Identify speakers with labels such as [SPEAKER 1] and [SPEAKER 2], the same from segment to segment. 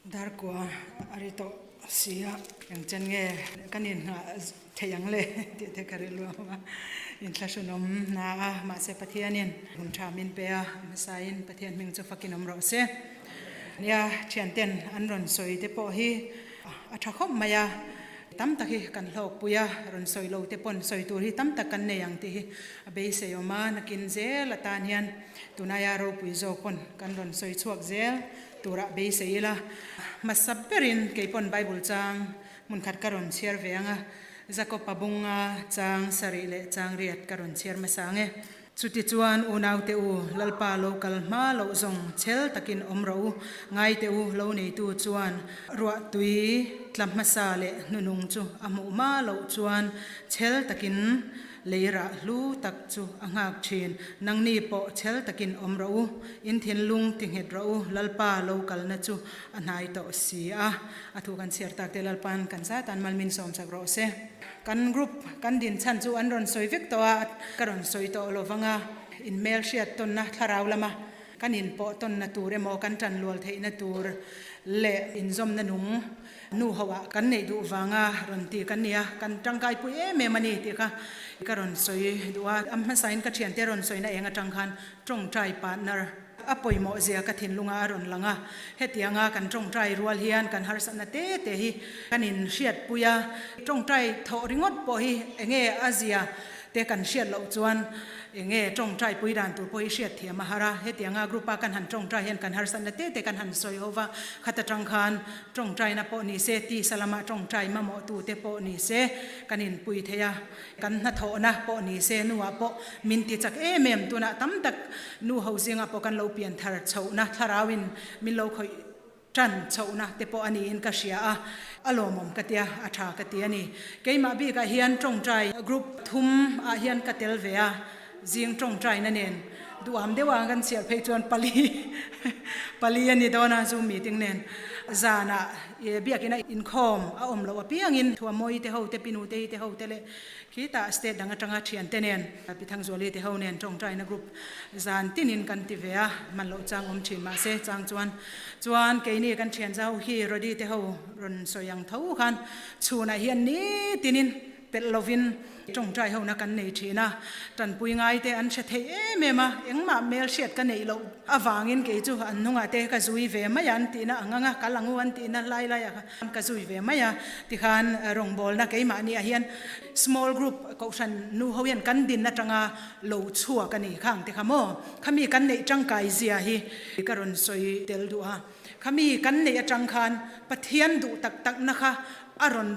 [SPEAKER 1] Darkua a ri tawh si a, eng chen nge kan inngah theih ang le tih te ka rilru a, inthlahrunawm hna a, mahse Pathianin hun tha min pe a, hmasain Pathian hming chu fakin awm rawh se. Nia, thianten an rawn sawi te pawh hi a tha khawp mai a, tam tak hi kan hlawkpui a, rawn sawi lo te pawn sawi tur hi tam tak kan nei ang tih hi a beisei awm a, nakin zel atan hian tunaia ropui zawk pawn kan rawn sawi chhuak zel Turah beisei ila, hmasa berin kei pawn Bible chang hmun khat ka rawn chhiar ve ang a, Jakob-a bunga chang sarih leh chang riat ka rawn chhiar hmasa ang e. Chutichuan unaute u, Lalpa lo kal hma loh zawng chhel takin awm rawh u, ngaite u, lo neitu chuan ruahtui tla hmasa leh hnunung chu a hmuh hma loh chuan chhel takin Lei rah hlu tak chu a nghak thin. Nangni pawh chhel takin awm rawh u, in thinlung ti nghet rawh u, Lalpa lo kalna chu a hnai tawh si a. A thu kan chhiar tak te Lalpa'n kan zatan malmin sawmsak rawh se. Kan group kan din chhan chu an rawn sawi vek tawh a, ka rawn sawi tawh lo vang a, inhmel hriat tawnna thlarau lama kan inpawh tawnna tur emaw kan tanlual theihna tur leh inzawmna nung Nu ho ah kan neih duh vanga rawn ti kan nia, kan tangkai pui em em a ni tih kha ka rawn sawi duh a. A hmasain ka thiante rawn sawina eng atang khan tawngtai partner a pawimawh zia ka thinlunga a rawn lang a. Hetianga kan tawngtai rual hian kan harsatna te te hi kan inhriatpui a, tawngtai thawh ringawt pawh hi enge a zia te kan hriat loh chuan enge tawngtai pui dan tur pawh hi hriat thiam a har a. Hetianga group a kan han tawngtai hian kan harsatna te te kan han sawi ho va, khat atang khan Tawngtaina pawh ni se, tisa lama tawngtai mamawhtute pawh ni se, kan inpui thei a, kan hnathawhna pawh ni se, nuah pawh min ti chak em em. Tunah tam tak nu ho zingah pawh kan lo pian thar chhohna, thlarauin min lo khawih tan chhohna te pawh a niin ka hria a, a lawmawm ka tia, a tha ka ti a ni. Keimah bikah hian tawngtai group thum ah hian ka tel ve a, zing tawngtaina nen duham deuh a kan chhiar phei chuan pali pali a ni dawn a zoom meeting nen zanah biakina inkhawm a awm loh apiangin Thuamawi te ho te Pinute te ho te leh khitah state dang atanga thian te nen Pi Thangzuali te ho nen tawngtaina group zan tinin kan ti ve a hman loh chang awm thin mahse chang chuan chuan keini kan thian zau hi Rody te ho rawn sawi ang tho khan chhunah hian nitinin Pelh lovin tawngtai hona kan nei thin a, tanpui ngaite an hre thei em em a, engmah hmelhriat ka neih loh avangin kei chu an hnungah te ka zui ve mai a an tihna ang ang a, kal angu an tihna lai laiah khan ka zui ve mai a, tikhan rawngbawlna keimahniah hian small group kohhran nu ho hian kan din atanga lo chhuak a ni khang te kha maw, khami kan neih tangkai zia hi ka rawn sawi tel duh a, khami kan neih atang khan Pathian duh tak takna kha a rawn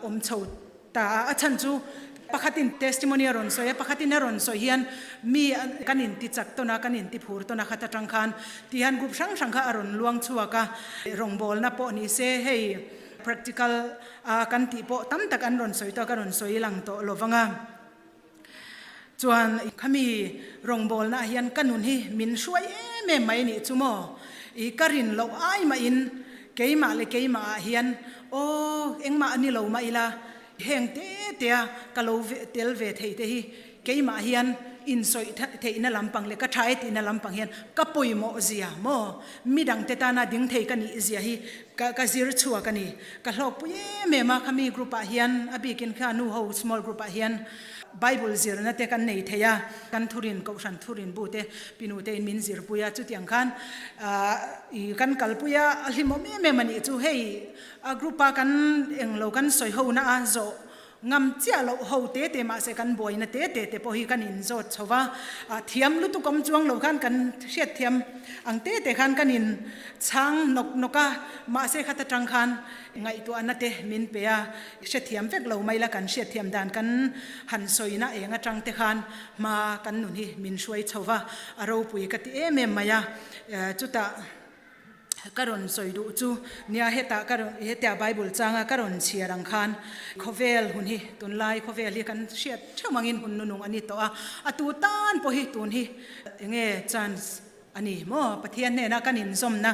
[SPEAKER 1] awm chho ta a, a chhan chu pakhatin testimony a rawn sawi a, pakhatin a rawn sawi hian mi kan inti chak tawn a, kan inti phur tawn a khat atang khan tih hian group hrang hrang kha a rawn luang chhuak a, rawngbawlna pawh ni se hei practical a kan tih pawh tam tak an rawn sawi tawh a, ka rawn sawi lang tawh lo vang a. Chuan khami rawngbawlna ah hian ka nun hi min hruai em em mai nih chu maw? I ka rin loh ai mahin keimah leh keimah ah hian aw engmah a ni lo mah ila heng te te a ka lo tel ve thei te hi keimah hian insawi theihna lampang leh ka tha e tihna lampang hian ka pawimawh zia maw? Midangte tana ding thei ka nih zia hi ka ka zir chhuak a ni. Ka hlawkpui em em a, khami group ah hian a bikin kha nu ho small group ah hian Bible zirna te kan nei thei a, kan thurin kohhran thurin bu te pinu te in min zirpui a, chutiang khan i kan kalpui a, a hlimawm em em a nih chu hei a group a kan englo kan sawi ho na a zawh Ngam chiah loh ho te te mahse kan buaina te te te pawh hi kan inzawt chho va, thiam lutuk awm chuang lo khan kan hriatthiam ang te te khan kan in chhang nawk nawk a, mahse khat atang khan ngaihtuahna te min pe a, hrethiam vek lo mai la kan hriatthiam dan kan han sawina eng atang te khan hma kan nun hi min hruai chho va, a ropui ka ti em em mai a, chutah. Ka rawn sawi duh chu nia hetah ka rawn hetia Bible changa ka rawn chhiar ang khan khawvel hun hi tunlai khawvel hi kan hriat theuh angin hun nunung a ni tawh a, a tu tan pawh hi tun hi enge chance A ni maw? Pathian hnena kan inzawmna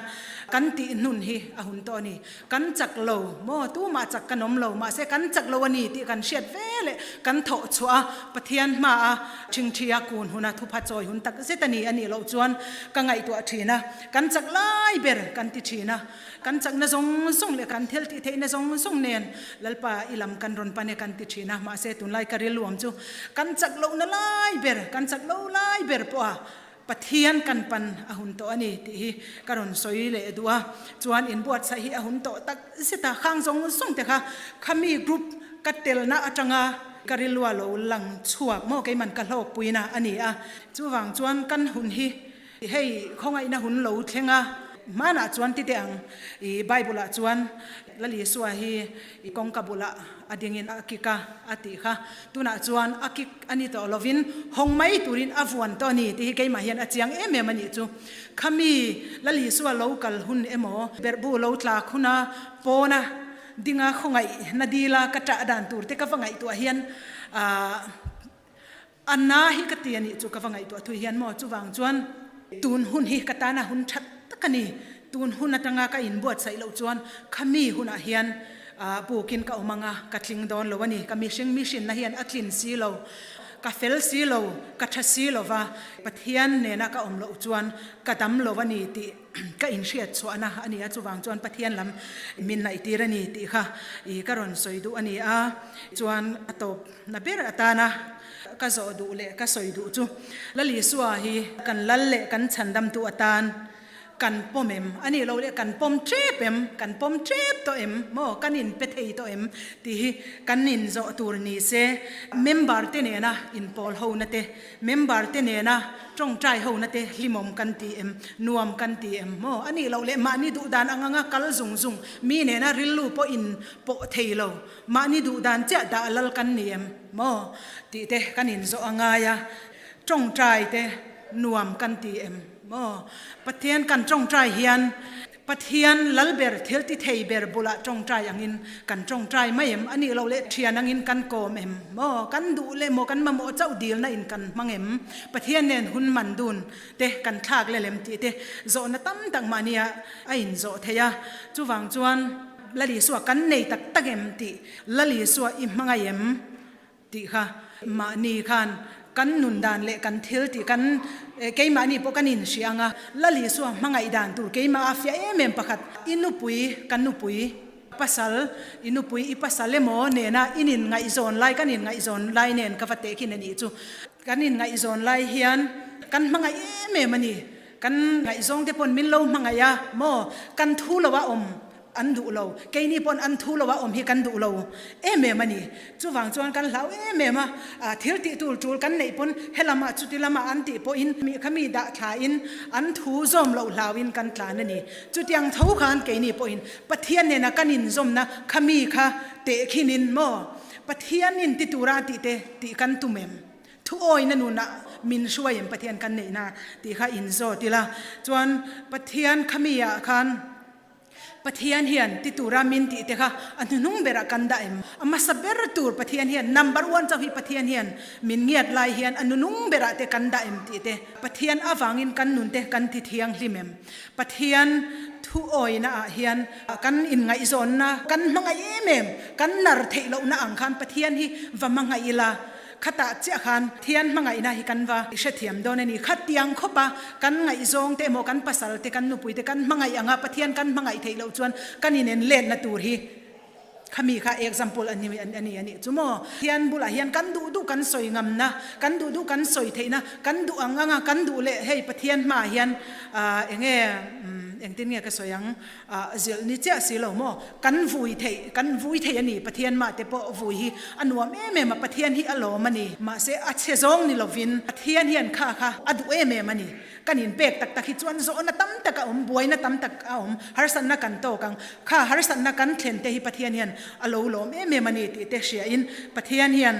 [SPEAKER 1] kan tih hnun hi a hun tawh a ni. Kan chak lo maw? Tumah chak kan awm lo, mahse kan chak lo a ni tih kan hriat ve leh kan thawh chhuah a, Pathian hmaa ṭhingṭhia kun huna thupha chawi hun tak zet a ni a nih loh chuan ka ngaihtuah ṭhin a, kan chak lai ber kan ti ṭhin a, kan chakna zawng zawng leh kan thil tih theihna zawng zawng nen Lalpa i lam kan rawn pan e kan ti ṭhin a, mahse tunlai ka rilruam chu kan chak lohna lai ber, kan chak lo lai ber pawha Pathian kan pan a hun tawh a ni tih hi ka rawn sawi leh duh a, chuan inbuatsaih hi a hun tawh tak zet a, khang zawng zawng te kha khami group ka telna atanga ka rilua lo lang chhuak maw keiman ka hlawkpuina a ni a, chuvang chuan kan hun hi hei khawngaihna hun lo thleng a, hmanah chuan ti teh ang i Bible ah chuan Lal Isua hi i kawngka bulah a dingin a kik a a tih kha. Tunah chuan a kik a ni tawh lovin hawng mai turin a vuan tawh a ni tih hi keimah hian a chiang em em a nih chu. Khami Lal Isua lo kal hun emaw, berhbu lo tlak huna pawna dinga khawngaihna dila ka ṭah dan tur te ka va ngaihtuah hian aah a na hi ka ti a nih chu ka va ngaihtuah thui hian maw. Chuvang chuan tun hun hi ka tana hun ṭhat tak a ni. Tun hun atanga ka inbuatsaih loh chuan khami hunah hian bukin ka awm anga ka tling dawn lo a ni. Ka mihring mihrinna hian a tlin si lo, ka fel si lo, ka tha si lo va, Pathian nena ka awm loh chuan ka dam lo a ni tih ka inhriat chhuahna a ni a. Chuvang chuan Pathian lam min naihtir a ni tih kha ka rawn sawi duh a ni a. Chuan a tawp na ber atana ka zawh duh leh ka sawi duh chu Lal Isua hi kan lal leh kan chhandamtu atan Kan pawm em? A nih loh leh kan pawm tep em? Kan pawm tep tawh em? Maw? Kan inpe thei tawh em? Tih hi kan inzawh tur ni se. Member te nena inpawl hona te, member te nena tawngtai hona te hlimawm kan ti em? Nuam kan ti em? Maw? A nih loh leh mahni duh dan ang anga kal zung zung, mi nena rilru pawh in pawh thei lo, mahni duh dan chiah dah lal kan ni em? Maw? Tih te kan inzawh a ngai a. Tawngtai te nuam kan ti em? Maw? Pathian kan tawngtai hian Pathian lal ber, thil ti thei ber bulah tawngtai angin kan tawngtai mai em? A nih loh leh thian angin kan kawm em? Maw? Kan duh leh maw kan mamawh chauh dilna in kan hmang em? Pathian nen hun man dun te kan thlak lel em tih te zawhna tam tak mahnia a inzawh theih a. Chuvang chuan Lal Isua kan nei tak tak em tih Lal Isua i hmangaih em? Tih kha mahni khan kan nun dan leh kan thil tih kan keimahni pawh kan inhria ang a, Lal Isua hmangaih dan tur keimah a fiah em em pakhat, i nupui kan nupui pasal, i nupui i pasal emaw nena in inngaihzawn lai kan inngaihzawn lai nen ka va tehkhin a nih chu. Kan inngaihzawn lai hian kan hmangaih em em a ni, kan ngaihzawng te pawn min lo hmangaih a maw, kan thu lo a awm An duh lo. Keini pawn an thu lo a awm hi kan duh lo em em a ni. Chuvang chuan kan hlau em em a, thil tih tur tul kan neih pawn helamah chuti lamah an tih pawhin mi kha mi dah thlain an thu zawm loh hlauin kan tlan a ni. Chutiang tho khan keini pawhin Pathian nena kan inzawmna kha mi kha tehkhinin maw Pathianin ti tura tih te tih kan tum em? Thuawina nunah min hruai em Pathian kan neihna tih kha inzawt ila. Chuan Pathian kha mi ah khan. Pathian hian ti tura min tih te kha a hnuhnung berah kan dah em? A hmasa ber tur Pathian hian number one chauh hi Pathian hian min ngiat lai hian a hnunung berah te kan dah em tih te Pathian avangin kan nun te kan ti thianghlim em? Pathian thuawina ah hian kan inngaihzawnna kan hmangaih em em kan nar theih lohna ang khan Pathian hi va hmangaih ila Khatah chiah khan Thian hmangaihna hi kan va hrethiam dawn a ni. Khatiang khawpa kan ngaihzawng te emaw kan pasal te kan nupui te kan hmangaih anga Pathian kan hmangaih theih loh chuan kan inen letna tur hi khami kha example a ni a ni a nih chu maw. Thian bulah hian kan duh duh kan sawi ngamna, kan duh duh kan sawi theihna, kan duh ang anga kan duh leh hei Pathian hmaah hian enge engtin nge ka sawi ang Zilh ni chiah si lo maw? Kan vui theih, kan vui thei a ni. Pathian mah te pawh vui hi a nuam em em a, Pathian hi a lawm a ni. Mahse a chhe zawng ni lovin Pathian hian kha kha a duh em em a ni. Kan inpek tak tak hi chuan zawhna tam tak a awm, buaina tam tak a awm, harsatna kan tawk ang. Kha harsatna kan thlen te hi Pathian hian a lo lawm em em a ni tih te hriain Pathian hian.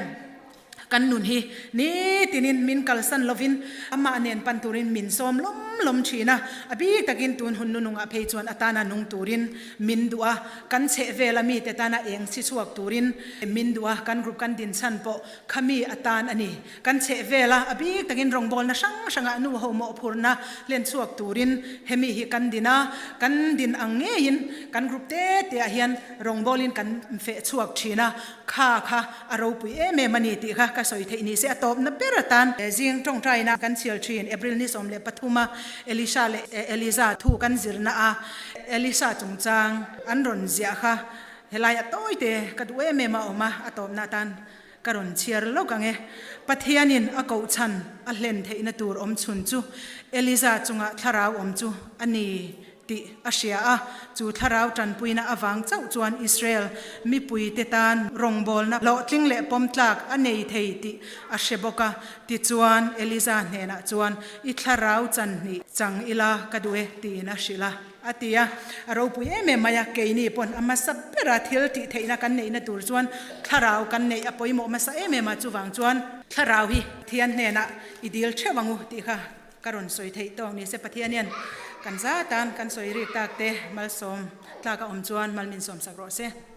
[SPEAKER 1] Kan nun hi nitinin min kalsan lovin amah nen pan turin min sawm lawm lawm thin a, a bik takin tun hun nunungah phei chuan a tana nung turin min duh a, kan chhehvela mite tana eng chhi chhuak turin min duh a, kan group kan din chhan pawh kha mi a tan a ni. Kan chhehvela a bik takin rawngbawlna hrang hrangah nu ho mawhphurna hlen chhuak turin hemi hi kan din a, kan din ang ngeiin kan group te teah hian rawngbawlin kan feh chhuak thin a, Kha kha a ropui em em a ni tih kha ka sawi theih ni se a tawpna ber atan zing tawngtaina kan chhial thin. April ni 13 a Elisha leh Eliza thu kan zirna a Elisha chungchang an rawn ziah kha helai a tawi te ka duh em em a awm a, a tawpna atan ka rawn chhiar lawk ang e. Pathianin a koh chhan a hlen theihna tur awm chhun chu Eliza chunga thlarau awm chu a ni. tih a hria a, chu thlarau tanpuina avang chauh chuan Israel mipuite tan rawngbawlna hlawhtling leh pawm tlak a nei thei tih a hre bawk a. Tichuan, Eliza hnenah chuan, I thlarau chan hnih chang ila ka duh e, tiin a hrilh a, a ti a. A ropui em em mai a, keini pawn a hmasa bera thil tih theihna kan neihna tur chuan thlarau kan neih a pawimawh hmasa em em a, chuvang chuan thlarau hi Pathian hnenah i dil theuh ang u tih kha Ka rawn sawi theih tawk ni se Pathian hian kan za tan kan sawi rik tak te malsawm tlak a awm chuan mal min sawm sak rawh se.